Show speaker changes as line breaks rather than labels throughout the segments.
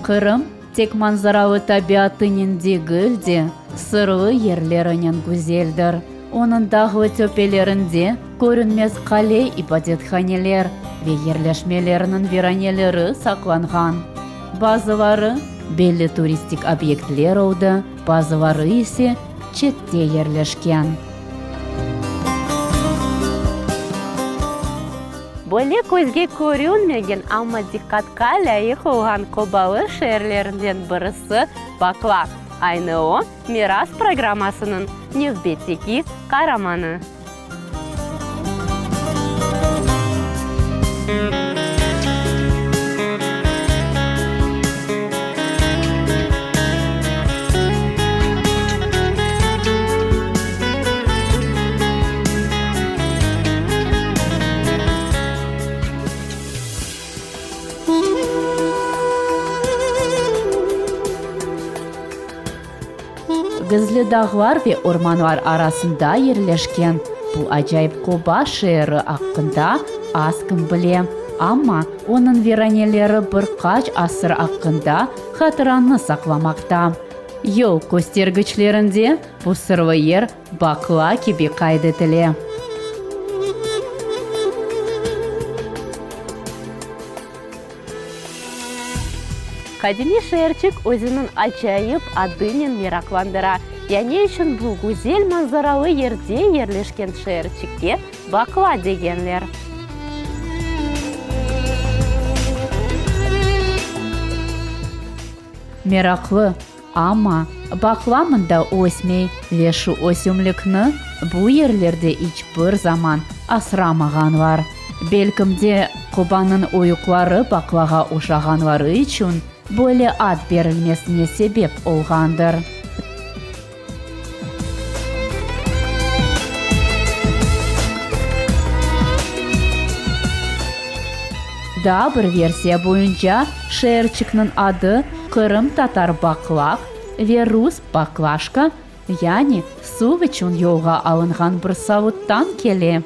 Qırım tek manzaralı tabiatınen degil de, sırlı yerlerinen güzeldir. Onıñ dağlı töpelerinde körünmez qale, ibadethaneler ve yerleşmelerniñ viraneleri saqlanğan. Bazıları belli turistik obyektler oldı, bazıları ise çette yerleşken.
Böyle közge körünmegen, amma diqqatqa lâyıq olğan qobalı şeerlerinden birisi Bakla. Aynı o, Miras programmasınıñ nevbetteki qaramanı.
Gizli dağlar ve ormanlar arasında yerleşken bu acayip qoba şeeri aqqında az kim bile, amma onıñ viraneleri bir qaç asır aqqında hatıranı saqlamaqta. Yol köstergiçlerinde bu sırlı yer Bakla kibi qayd etile.
Qadimiy şeerçik özüniñ acayip adınen meraqlandıra. Ya ne içün bu güzel manzaralı yerde yerleşken şeerçikke Bakla degenler?
Meraqlı, amma baqla mında ösmey ve şu ösümlikni bu yerlerde iç bir zaman asramağanlar. Belkim de, qobanıñ oyuqları baqlağa oşağanları içün böyle ad berilmesine sebep olğandır. Daa bir versiya boyunca, şeerçikniñ adı qırımtatar baqlaq ve rus baklaşka, yani suv içün yolğa alınğan bir savuttan kele.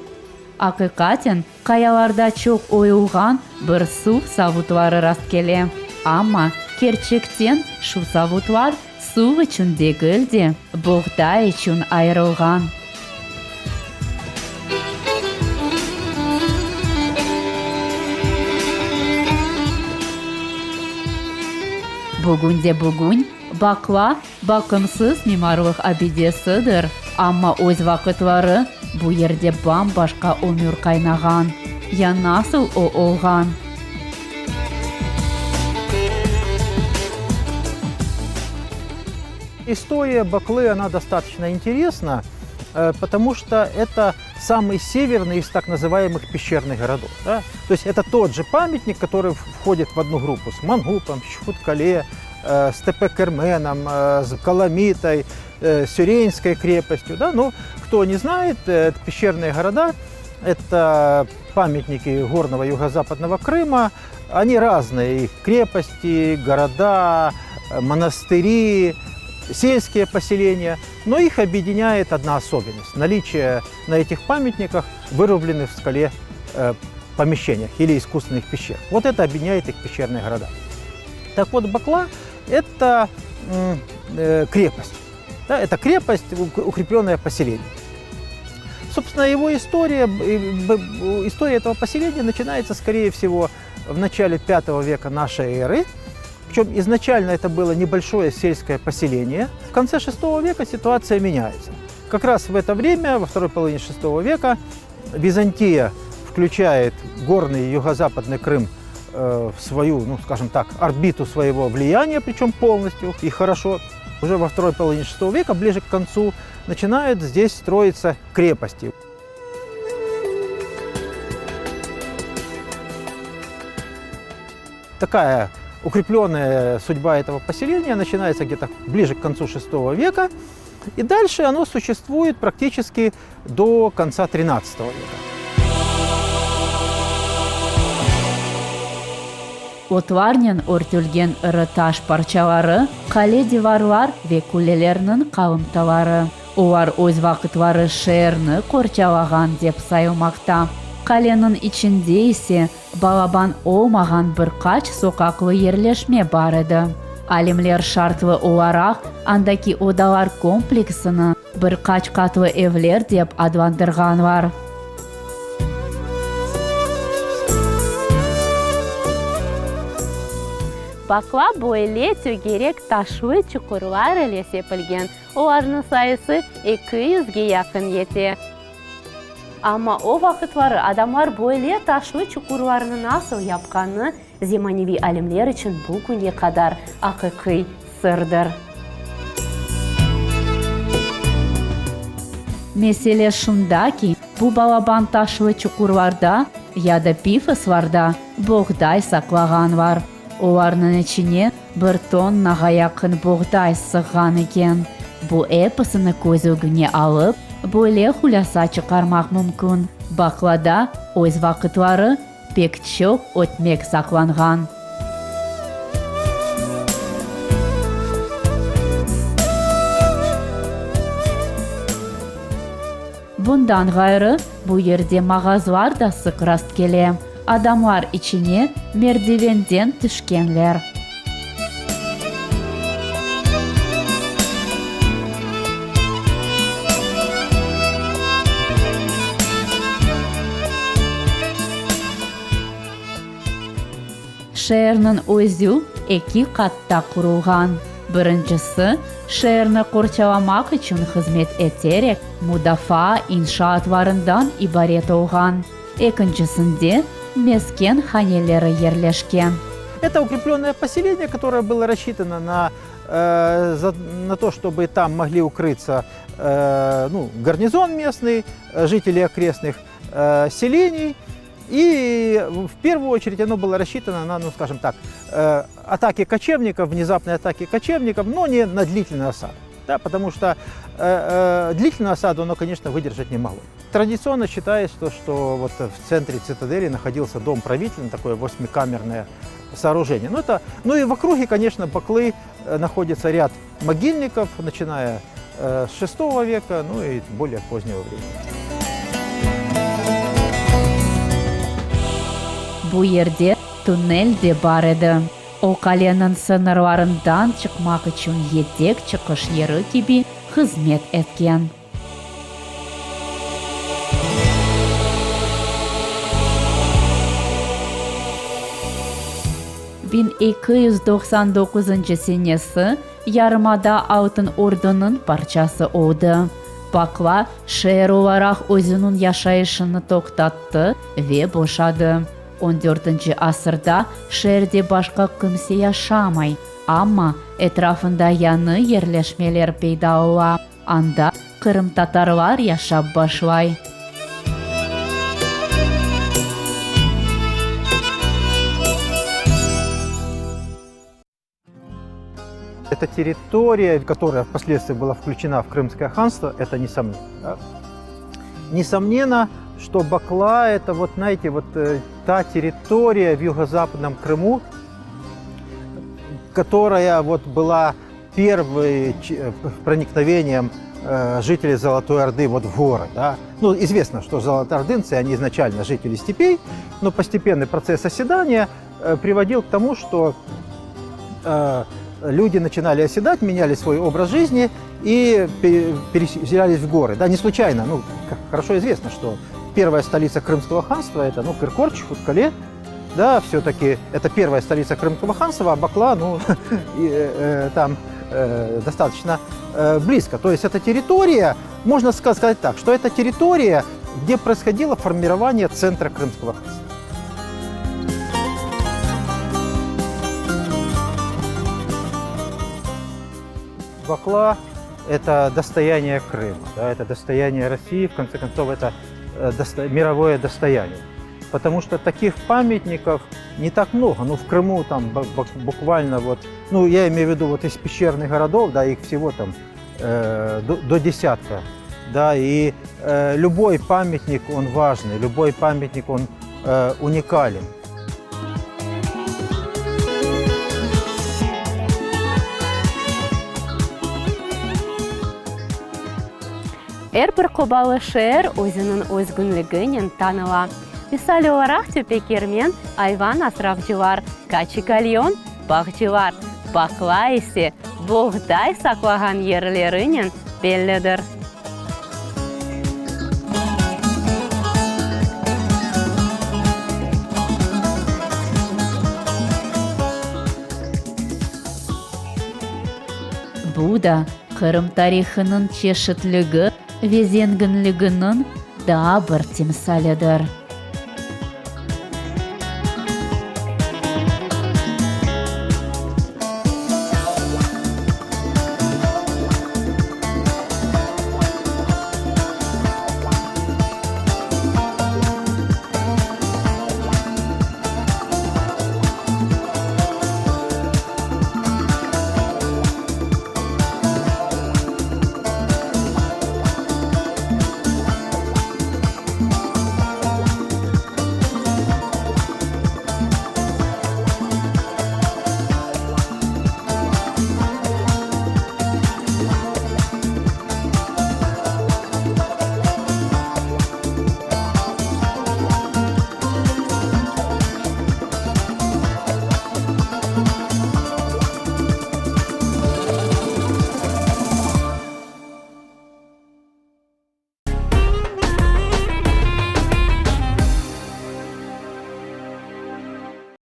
Aqiqaten, qayalarda çoq oyulğan bir suv savutları rastkele. Amma, kerçekten, şu savutlar suv içün degil de, boğday içün ayırılğan. Bugün de bugün baqla baqımsız mimarlıq abidesidir, amma öz vaqıtları bu yerde bam-başqa ömür qaynağan. Ya nasıl o olğan?
История Баклы, она достаточно интересна, э, потому что это самый северный из так называемых пещерных городов. Да? То есть это тот же памятник, который входит в одну группу с Мангупом, с Чфуткале, э, с Тепе-Керменом, э, с Каламитой, с Сюрейнской крепостью. Да? Но кто не знает, это пещерные города, это памятники горного юго-западного Крыма, они разные, их крепости, города, монастыри, сельские поселения, но их объединяет одна особенность – наличие на этих памятниках вырубленных в скале э, помещениях или искусственных пещер. Вот это объединяет их пещерные города. Так вот, Бакла – это э, крепость. Да, это крепость, укрепленное поселение. Собственно, его история, история этого поселения начинается, скорее всего, в начале V века нашей эры. Причем изначально это было небольшое сельское поселение. В конце VI века ситуация меняется. Как раз в это время, во второй половине VI века, Византия включает горный юго-западный Крым э, в свою, ну, скажем так, орбиту своего влияния, причем полностью и хорошо. Уже во второй половине VI века, ближе к концу, начинают здесь строиться крепости. Такая укрепленная судьба этого поселения начинается где-то ближе к концу VI века, и дальше оно существует практически до конца XIII века.
Otlarnen örtülgen iri taş parçaları, qale divarlar ve kulelerniñ qalımtıları. Olar öz vaqıtları şeerni qorçalağan dep sayılmaqta. Qaleniñ içinde ise balaban olmağan bir qaç soqaqlı yerleşme bar edi. Alimler şartlı olaraq andaki odalar kompleksini bir qaç qatlı evler dep adlandırğanlar.
Baqla böyle tögerek taşlı çuqurlar ile sepilgen, olarnıñ sayısı 200-ge yaqın yete. Amma o vaqıtları adamlar böyle taşlı çuqurlarnı nasıl yapqanı zemaneviy alimler içün bu künge qadar aqiqiy sırdır.
Mesele şunda ki, bu balaban taşlı çuqurlarda ya da pifoslarda boğday saqlağanlar. Olarnıñ içine bir tonnağa yaqın boğday sığğan eken. Bu episini köz ögüne alıp, böyle hulâsa çıqarmaq mümkün, Baqlada öz vaqıtları pek çoq ötmek saqlanğan. Bundan ğayrı, bu yerde mağazlar da sıq rastkele. Adamlar içine merdivenden tüşkenler. Şeerniñ özü eki qatta qurulğan. Birincisi, şeerni qorçalamaq içün hızmet eterek, mudafaa inşaatlarından ibaret olğan. Ekincisinde mesken haneleri yerleşken.
Это укрепленное поселение, которое было рассчитано на, на то, чтобы там могли укрыться ну, гарнизон местный, жители окрестных селений. И в первую очередь оно было рассчитано на, ну, скажем так, атаки кочевников, внезапные атаки кочевников, но не на длительную осаду. Да, потому что э, э, длительную осаду оно, конечно, выдержать не могло. Традиционно считается, что вот в центре цитадели находился дом правителя, такое восьмикамерное сооружение. Ну, это, ну и в округе, конечно, Баклы э, находится ряд могильников, начиная э, с 6 века, ну и более позднего времени.
Bu yerde tunnel de bar edi. O qaleniñ sıñırlarından çıqmaq içün yedek çıqış yeri kibi hızmet etken. 1299 senesi yarımada Altın Ordunıñ parçası oldı. Baqla şeer olaraq özüniñ yaşayışını toqtattı ve boşadı. On dörtünci asırda şeerde başqa kimse yaşamay, amma etrafında yañı yerleşmeler peyda ola, anda qırımtatarlar yaşap başlay.
Эта территория, которая впоследствии была включена в Крымское ханство, это несомненно. Да? Несомненно, что Бакла – это вот, знаете, вот э, та территория в юго-западном Крыму, которая вот была первым э, проникновением э, жителей Золотой Орды вот в горы. Да? Ну, известно, что золотоордынцы, они изначально жители степей, но постепенный процесс оседания приводил к тому, что люди начинали оседать, меняли свой образ жизни и переселялись в горы. Да, не случайно, ну, хорошо известно, что первая столица Крымского ханства – это, ну, Кыркор, Чуфут-Кале, да, все-таки это первая столица Крымского ханства, а Бакла, ну, и, э, там э, достаточно э, близко. То есть это территория, можно сказать так, что это территория, где происходило формирование центра Крымского ханства. Бакла – это достояние Крыма, да, это достояние России, в конце концов, это э, досто мировое достояние. Потому что таких памятников не так много. Ну, в Крыму там буквально вот, ну, я имею в виду вот из пещерных городов, да, их всего там э, до, до десятка. Да, и э, любой памятник, он важный, любой памятник, он э, уникален.
Er bir qobalı şeer özüniñ özgünliginen tanıla. Misal olaraq, Töpekermen, ayvan asravcılar, Kaçikalyon, bağcılar, Baqla ise boğday saqlağan yerlerinen bellidir.
Bu da Qırım tarihınıñ çeşitligi ve zenginliginiñ daa bir timsalidir.